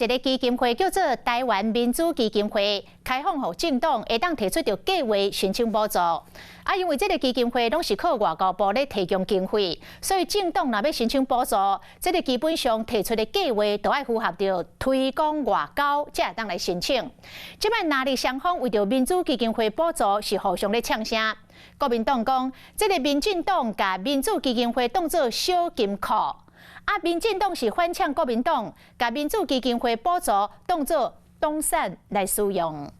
一个基金會叫做臺灣民主基金會，開放予政黨會當提出著計劃申請補助。啊，因為這个基金會攏是靠外交部咧提供經費，所以政黨若欲申請補助，這个基本上提出的計劃都愛符合著推廣外交，才會當來申請。這擺藍綠雙方為著民主基金會補助是互相咧嗆聲。國民黨講，這个民進黨共民主基金會當做小金庫。啊！民進黨是反嗆國民黨，共民主基金會補助當做黨產來使用。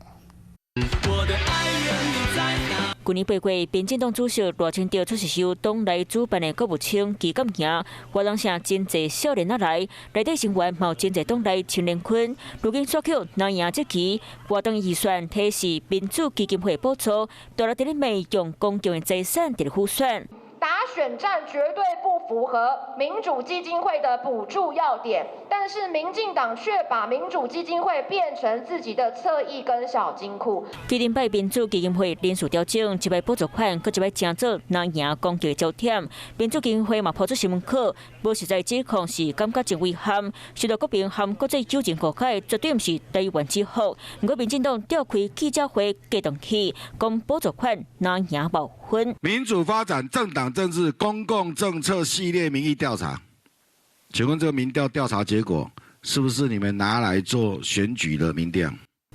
去年8月，民進黨主席賴清德出席由黨內主辦的國務卿旗艦營，活動上真濟少年仔來，內底成員嘛有真濟黨內青年軍。如今煞予藍營這期活動預算提是民主基金會補助，都來佇咧罵用公共的財產佇咧輔選。打選戰絕對不符合民主基金會的補助要點，但是民進黨卻把民主基金會變成自己的側翼跟小金庫。基頂擺民主基金會人事調整，這擺補助款，閣一擺成做藍營攻擊的焦點。民主基金會嘛拋出新聞稿，無實在指控是感覺真遺憾，受到國民和國際友人誤解，絕對毋是台灣之福。毋過民進黨召開記者會，激動起講補助款藍營無份。民主發展政黨政治公共政策系列民意調查，請問這個民調調查結果是不是你們拿來做選舉的民調？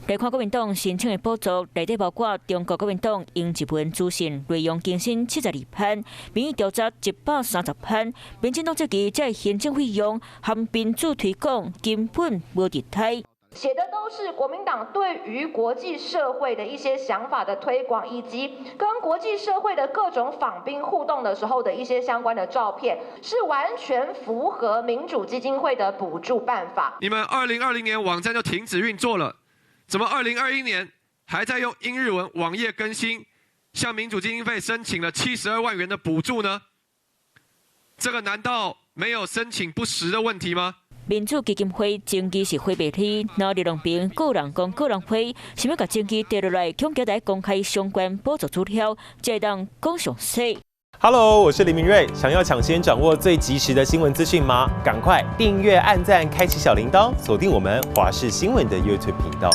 來看國民黨申請的補助，內底包括中國國民黨英一文資訊內容更新72潘，民意調查130潘，民進黨這期這行政費用和民主推廣根本無佇台。寫的都是國民黨對於國際社會的一些想法的推廣，以及跟國際社會的各種訪賓互動的時候的一些相關的照片，是完全符合民主基金會的補助辦法。你們2020年網站就停止運作了，怎麼2021年還在用英日文網頁更新，向民主基金會申請了72萬元的補助呢？這個難道沒有申請不實的問題嗎？民主基金會前期是回避你，然後呂隆平個人講個人會，想欲共證據提落來，恐驚來公開相關補助資料，才會當講詳細。 Hello，我是林明瑞，想要搶先掌握最及時的新聞資訊嗎？趕快訂閱、按讚、開啟小鈴鐺，鎖定我們華視新聞的 YouTube 頻道。